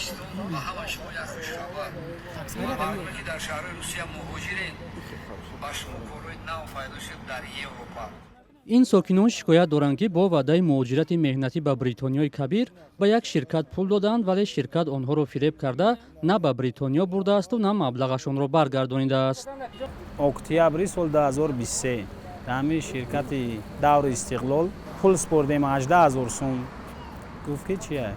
Тоҷикистон ба ҳама шумо як хушхабар. Мардуме, ки дар шаҳрҳои Русия муҳоҷирен, ба шумо корҳои нав пайдо шуд дар Европа. Ин сокинон шикоят доранд, ки бо ваъдаи муҳоҷирати меҳнатӣ ба Бритониёи Кабир ба як ширкат пул доданд, вале ширкат онҳоро фиреб карда, на ба Бритониё бурдаасту, на маблағашонро баргардонидааст. Октябри соли 2023 дар ҳамин ширкати Даври Истиқлол пул спордем, 18 ҳазор сум. Гуфт, ки чия,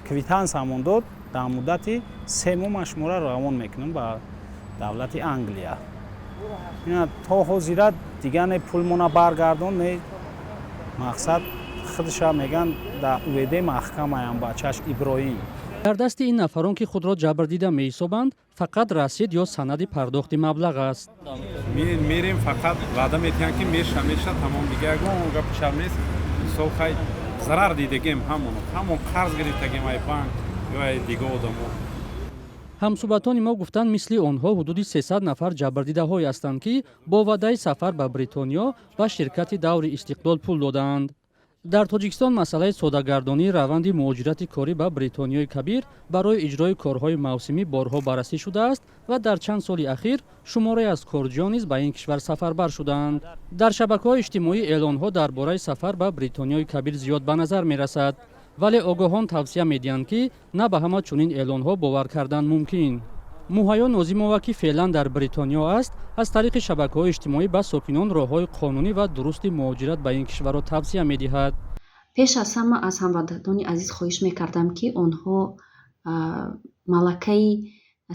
квитансамон дод: дар муддати 3 моҳ ман шуморо равон мекунам ба давлати Англия. То ҳозира дига не пулмона баргардон, не мақсад. Худша меган, дар УВД маҳкамаям бачаш Иброҳим. Дар дасти ин нафарон, ки худро ҷабрдида меҳисобанд, фақат расид ё санади пардохти маблағ аст. Мерем, фақат ваъда метиҳанд, ки меша, меша, тамом, дига ягон гапи шар нест. Мисол, хай, зарар дидагем, ҳамон ҳамон қарз гирифтагем ай банк ё ай дига одамо. Ҳамсӯҳбатони мо гуфтанд, мисли онҳо ҳудуди 300 нафар ҷабрдидаҳое ҳастанд, ки бо ваъдаи сафар ба Бритониё ба ширкати Даври Истиқлол пул додаанд. Дар Тоҷикистон масъалаи содагардонии раванди муҳоҷирати корӣ ба Бритониёи Кабир барои иҷрои корҳои мавсимӣ борҳо баррасӣ шудааст ва дар чанд соли ахир шуморе аз корҷиён низ ба ин кишвар сафарбар шудаанд. Дар шабакаҳои иҷтимоӣ эълонҳо дар бораи сафар ба Бритониёи Кабир зиёд ба назар мерасад, вале огоҳон тавсия медиҳанд, ки на ба ҳама чунин эълонҳо бовар кардан мумкин. Муҳайё Нозимова, ки феълан дар Бритониё аст, аз тариқи шабакаҳои иҷтимоӣ ба сокинон роҳҳои қонунӣ ва дурусти муҳоҷират ба ин кишварро тавсия медиҳад. Пеш аз ҳама аз ҳамватанони азиз хоҳиш мекардам, ки онҳо малакаи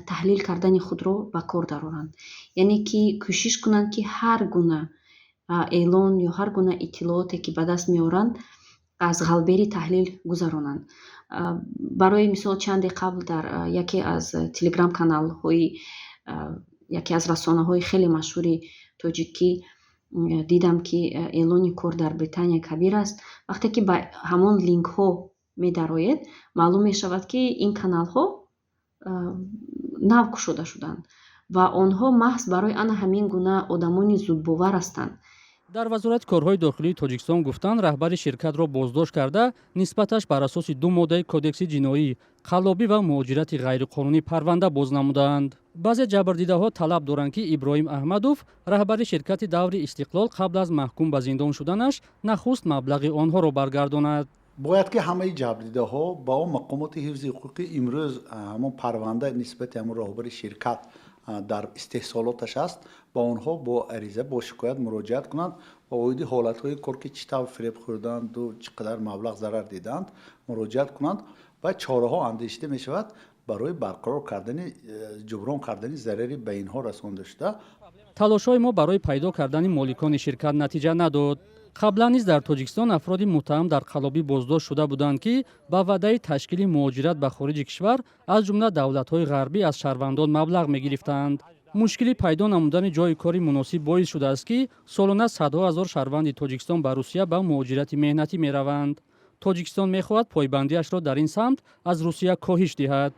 таҳлил кардани худро ба кор дароранд, яъне ки кӯшиш кунанд, ки ҳар гуна эълон ё ҳар гуна иттилооте, ки ба даст меоранд, аз ғалбери таҳлил гузаронанд. Барои мисол, чанде қабл дар яке аз телеграм каналҳои яке аз расонаҳои хеле машҳури тоҷикӣ дидам, ки эълони кор дар Британияи Кабир аст. Вақте ки ба ҳамон линкҳо медароед, маълум мешавад, ки ин каналҳо нав кушода шуданд ва онҳо маҳз барои ана ҳамин гуна одамони зудбовар ҳастанд. Дар Вазорати корҳои дохилии Тоҷикистон гуфтанд, раҳбари ширкатро боздошт карда, нисбаташ бар асоси ду моддаи Кодекси ҷиноӣ — қаллобӣ ва муҳоҷирати ғайриқонунӣ — парванда боз намудаанд. Баъзе ҷабрдидаҳо талаб доранд, ки Иброҳим Аҳмадов, раҳбари ширкати Даври Истиқлол, қабл аз маҳкум ба зиндон шуданаш нахуст маблағи онҳоро баргардонад. Бояд ки ҳамаи ҷабрдидаҳо ба он мақомоти ҳифзи ҳуқуқӣ имрӯз ҳамон парванда нисбати ҳамон роҳбари ширкат дар истеҳсолоташ аст, ба онҳо бо ариза, бо шикоят муроҷиат кунанд ва оиди ҳолатҳои кор, ки чӣ тавр фиреб хӯрданду чӣ қадар маблағ зарар дидаанд, муроҷиат кунанд ва чораҳо андешида мешавад барои барқарор кардани, ҷуброн кардани зарари ба инҳо расонда шуда. Талошҳои мо барои пайдо кардани моликони ширкат натиҷа надод. Қаблан низ дар Тоҷикистон афроди муттаҳам дар қаллобӣ боздошт шуда буданд, ки ба ваъдаи ташкили муҳоҷират ба хориҷи кишвар, аз ҷумла давлатҳои ғарбӣ, аз шаҳрвандон маблағ мегирифтанд. Мушкили пайдо намудани ҷойи кори муносиб боис шудааст, ки солона садҳо ҳазор шаҳрванди Тоҷикистон ба Русия ба муҳоҷирати меҳнатӣ мераванд. Тоҷикистон мехоҳад пойбандиашро дар ин самт аз Русия коҳиш диҳад.